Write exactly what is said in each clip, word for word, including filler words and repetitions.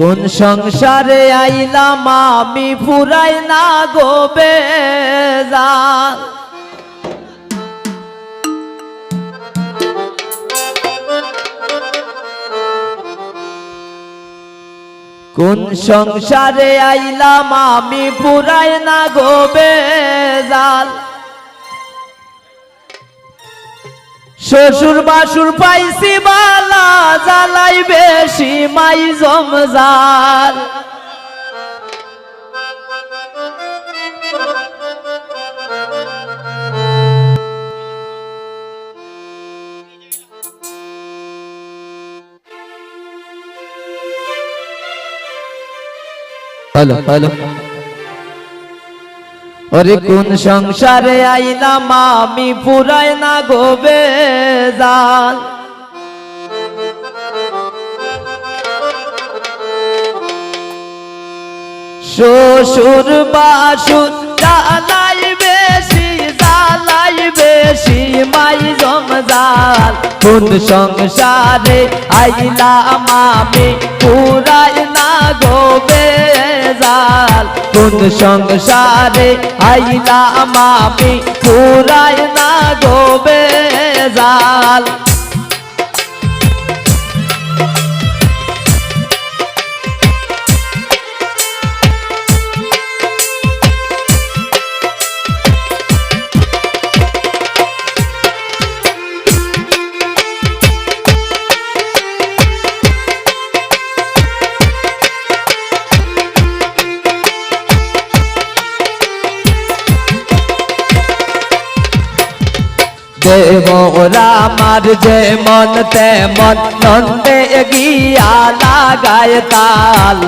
কোন সংসারে আইলাম আমি, ফুরায় না গো বেজাল। কোন সংসারে আইলাম আমি, ফুরায় না গো বেজাল। শ্বশুর বাসুর পাইছি বালা, জ্বালাই বেশি মাই জমজাল। Hello, hello. ওরে কোন সংসারে আইলাম আমি, ফুরায় না গো বেজাল। শ্বশুর বাসুর জ্বালাই বেশি, জ্বালাই বেশি মাই জমজাল। কোন সংসারে আইলাম আমি, ফুরায় না গো বেজাল। কোন সংসারে আইলাম আমি, ফুরায় না গো বেজাল। দেওর আমার যেমন তেমন, নন্দে গিয়া লাগায় তাল।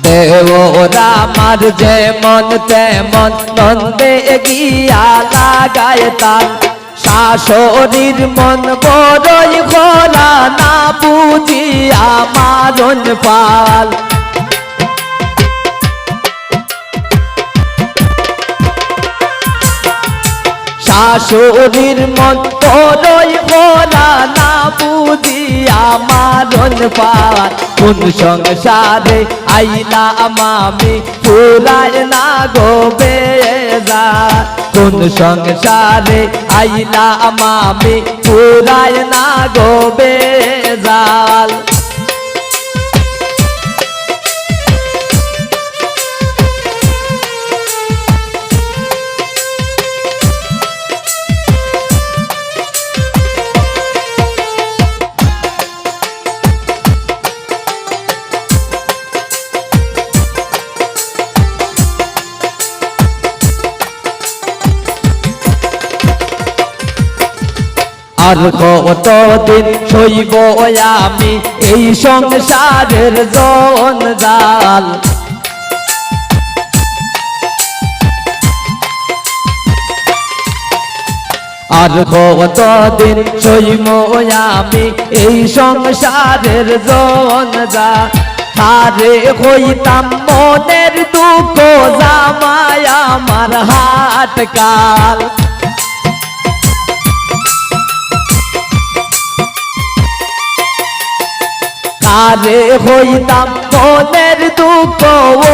দেওর আমার যেমন তেমন, নন্দে গিয়া লাগায় তাল। শাশুড়ির মন বড়ই খোলা, না বুঝিয়া মারণ পাল। শাশুড়ির মন বড়ই খোলা, না বুঝিয়া মারণ পাল। কোন সংসারে আইলাম আমি, ফুরায় না গো বেজাল। কোন সংসারে আইলাম আমি, ফুরায় না গো বেজাল। আর কতদিন সইব আমি এই সংসারের জঞ্জাল? আর কতদিন সইমু আমি এই সংসারের জঞ্জাল? কারে কইতাম মনের দুঃখ, জামাই আমার হাটকাল। কারে কইতাম মনের দুঃখ,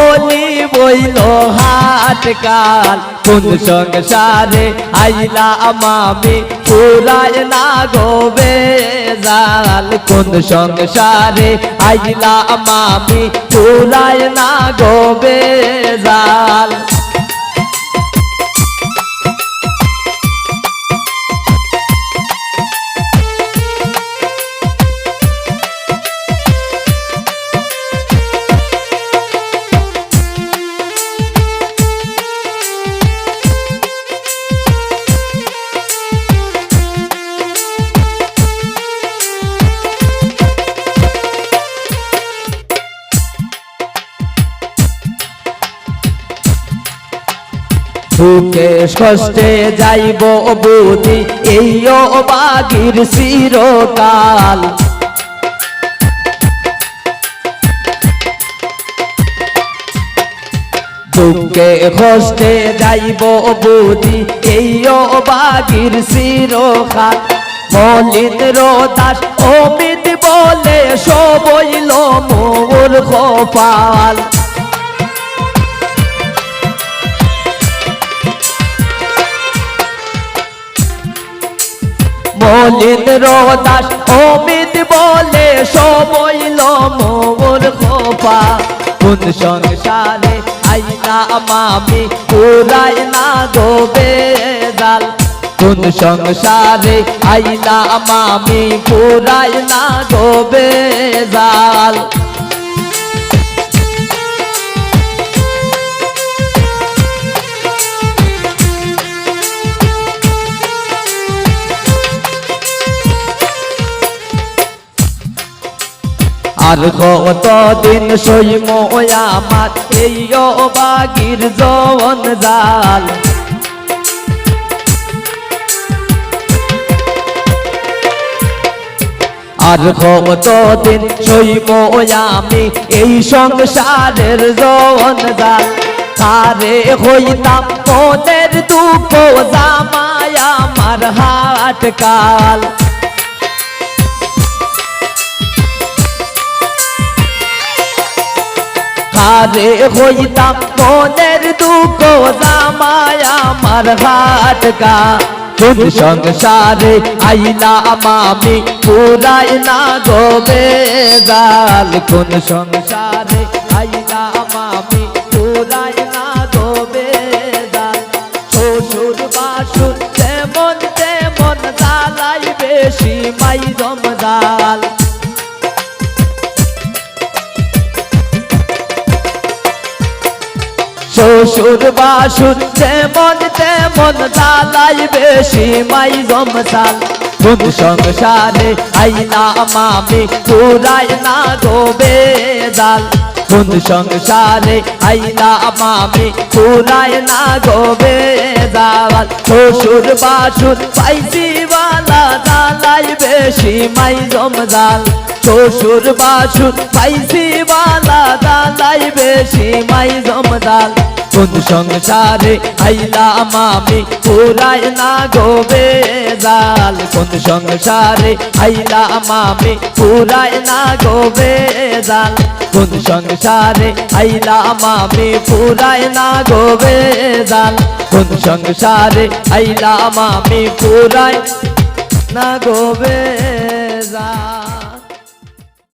অলি বইল হাটকাল। কোন সংসারে আইলাম আমি, ফুরায় না গো বেজাল? কোন সংসারে আইলাম আমি, ফুরায় না গো বেজাল? দুঃখে কষ্টে যাইব বুঝি এই অভাগীর চিরকাল। দুঃখে কষ্টে যাইব বুঝি এই অভাগীর চিরকাল। মলিন রদাস অমিত বলে সব অইল মোর কপাল। মলিন রদাস অমিত বলে সব অইল মোর কপাল। কোন সংসারে আইলাম আমি পুরাই না গো বেজাল। কোন সংসারে আইলাম আমি পুরাই না গো বেজাল। আর কতদিন সইমু আমার এই অভাগীর জঞ্জাল? আর কতদিন সইমু আমি এই সংসারের জঞ্জাল? কারে কইতাম মনের দুঃখ, জামাই আমার হাটকাল। কারে কইতাম মনের দুঃখ, জামাই আমার হাটকাল। কোন সংসারে আইলাম আমি পুরাই না গো বেজাল। কোন সংসারে আইলাম আমি পুরাই না গো বেজাল। শ্বশুর বাসুর যেমন তেমন, জ্বালাই বেশি মাই জঞ্জাল। শ্বশুর বাসুর যেমন তেমন, জ্বালাই বেশি মাই জঞ্জাল। কোন সংসারে আইলাম আমি পুরাই না গো বেজাল? কোন সংসারে আইলাম আমি পুরাই না গো বেজাল? শ্বশুর বাসুর পাইছি বালা, জ্বালাই বেশি মাই জঞ্জাল। শ্বশুর বাসুর পাইছি বালা, জ্বালাই বেশি মাই জঞ্জাল। কোন সংসারে আইলাম আমি পুরাই না গো বেজাল? কোন সংসারে আইলাম আমি পুরাই না গো বেজাল? কোন সংসারে আইলাম আমি পুরাই না গো বেজাল? কোন সংসারে আইলাম আমি পুরাই না গো বেজাল?